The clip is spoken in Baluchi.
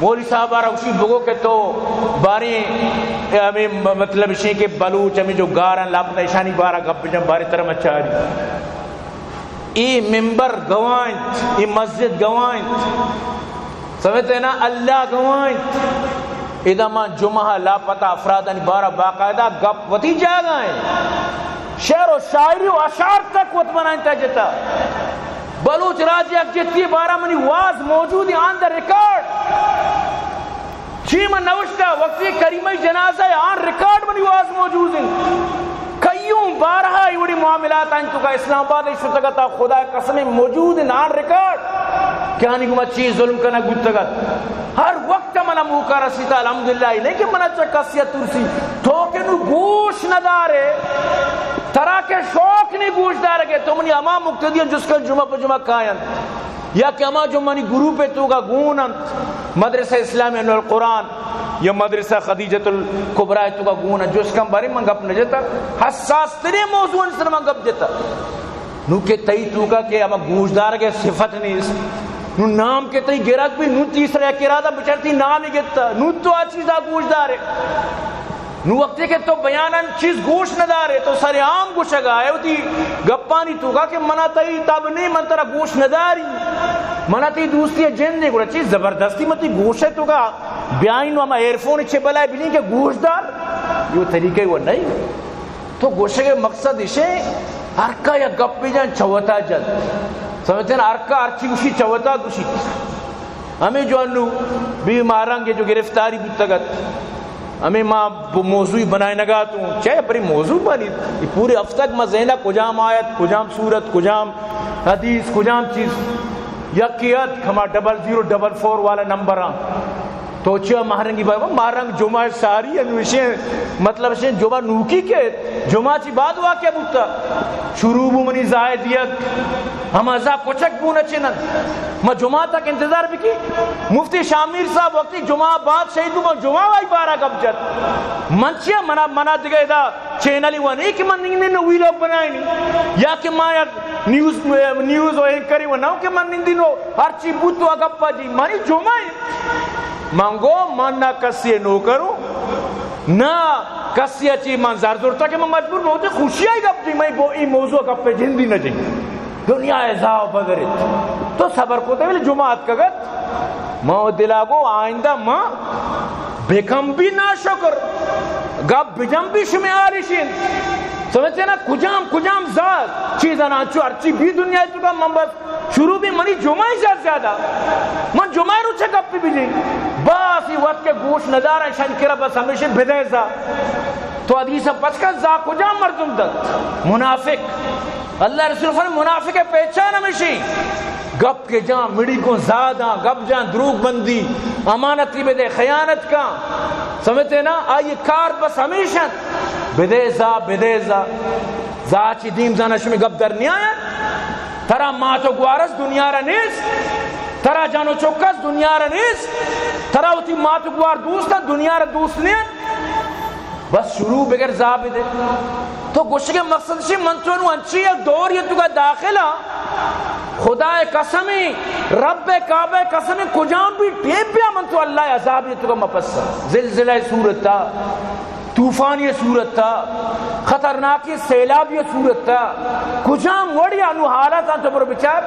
مولی صاحب آرا گوشی بگو کہ تو باریں، اے ہمیں م-، مطلب اشیں کہ بلوچ ہمیں جو گاراں لاپتہ اشانی بارا گپ بجن، باریں ترا من چاری۔ اے ممبر گواہ انت، اے مسجد گواہ انت، سمجھتے نا، اللہ گواہ انت۔ ادا ما جمعہ لاپتہ افرادانی بارا باقاعدہ گپ وتی جاگہ ہیں۔ شعر و شاعری و اشعار تک وت بنائیں تا جتا۔ بلوچ راج یک جتی بارا منی واز موجود ہیں آن دا ریکارڈ۔ چی من نوشتہ وقتی کریمہ جنازہ آن ریکارڈ منی واز موجود ہیں۔ کیوں بارہا ایوڑی معاملات آئیں تو کا اسلام آباد شتگتا، خدا قسم موجود ہیں آن ریکارڈ کہ آنی گما چی ظلم کنگ بوتگت۔ ہر وقت منا موقع رسیتا، الحمدللہ، اے نہیں کہ منا چا کسیا ترسی۔ تو کہ نو گوش ندارے، ترا کہ شوق نہیں گوش دارگے، تو منی ہما مقتدی جس کن جمعہ پہ جمعہ کاینت، یا کہ ہما جو منی گروپ توکا گون انت، مدرسہ اسلامی انوار القرآن یا مدرسہ خدیجۃ الکبریٰ توکا گون انت، جس کن بارے من گپ نہ جتا، حساس ترین موضوع سر من گپ جتا۔ نو کہ تئی توکا کہ ہما گوشدارگ ءِ صفت نیست۔ نو نام کہ تئی گرگ بی، نو تیسرا یک ارادہ بچار تئی نام ہی گتا۔ نو تو آ چیزا گوشدارے۔ نو وقتی کہ تو بیاناً چیز گوش ندارے، تو سر عام گوشگا ہے وتی گپانی توکا کہ منا تئی تب نہیں، من ترا گوش نداری۔ منا تئی دوستی جند نہیں، گڑا چیز زبردستی من تئی گوش ہے توکا بیائیں نو ہما ایئر فون چے بلائے بلیں کہ گوشدار۔ یہ طریقہ وہ نہیں۔ تو گوشگ ءِ مقصد اشیں، ہر کا یک گپے جان چوتا جت۔ سمجھتے ہیں نا؟ ہر کا ہر چی گوشی چوتا گوشی۔ ہمیں جو انو بی ماہرنگ جو گرفتاری بوتگت، ہمیں ما ب-، موضوعی بنائے نگاتوں۔ چے بری موضوع بنی؟ یہ پورے ہفتگ ما ذہنہ کجام آیت، کجام سورت، کجام حدیث، کجام چیز۔ یکی ات ہما ڈبل زیرو ڈبل فور والا نمبر آں۔ تو چیا ماہرنگی بابا، ماہرنگ جمعہ ساری انوشیں، مطلب شیں جمعہ نوکی کے، جمعہ چی بعد واقعہ بوتا۔ شروع بو منی زاہ دیگ، ہما زاہ کچک بو نہ چنن۔ ما جمعہ تک انتظار بکی۔ مفتی شامیر صاحب وقتی جمعہ بعد شہید بو، ما جمعہ وائی بارہ گپ جت۔ من چیا منا، منا دگہ ادا چینلی و نہیں کہ من نندین و ویلاگ بنائینی، یا کہ ما یک نیوز، نیوز و اینکری و نہ کہ من نندین و ہرچی بوت و گپا جی منی جمعہ ہے۔ من گو من نہ کسی نوکروں، نہ کسی چی من زر زرتا کہ من مجبور نہ ہوتے خوشی آئی گپ جی، میں بو ای موضوع گپ پہ جندی نہ جی۔ دنیا ءِ زاہ بدریت۔ تو صبر کو تے ویلے جمعہ اتکگت۔ ما دلا گو آئندہ ما بکم بھی ناشکر، گپ بجم بھی شمے حالشین۔ سمجھتے نا؟ کجام، کجام زاہ چیز انا چو ہرچی بھی دنیا توکا من بس شروع بھی منی جمعہ ہی زیادہ زیادہ۔ من جمعہ روچہ گپ بھی بجیں۔ باسی وقت کے گوش ندارا شان کرا بس ہمیشہ بدے زاہ۔ تو حدیث پچ کن زاہ کجام مردم دت؟ منافق۔ اللہ رسول فرمائے، منافق پہچان ہمیشی۔ گپ کے جان، مڑی کو زاداں، گپ جان، دروگ بندی، امانتی بدے، خیانت کا۔ سمجھتے نا؟ آئی کار بس ہمیشہ بدے زا، بدے زا۔ زا چی دیم زانا شمی گپ در نیا آیا۔ ترا مات و گوارس دنیا را نیست۔ ترا جان و چکس دنیا را نیست۔ ترا وتی مات و گوار دوست دنیا را دوست نیست۔ بس شروع بگر زا بدے۔ تو گوشگ ءِ مقصد شی من تو نو انچی یک دور یہ تو کا داخل ہاں۔ خدا قسمی، رب کعبہ قسمی، کجام بھی ٹیم پہ من تو اللہ عذاب یہ تو کا مپسا۔ زلزلہ صورت تا، طوفانی صورت تا، خطرناکی سیلاب یہ صورت تا، کجام وڑی انو حالات آن تو بر بچار۔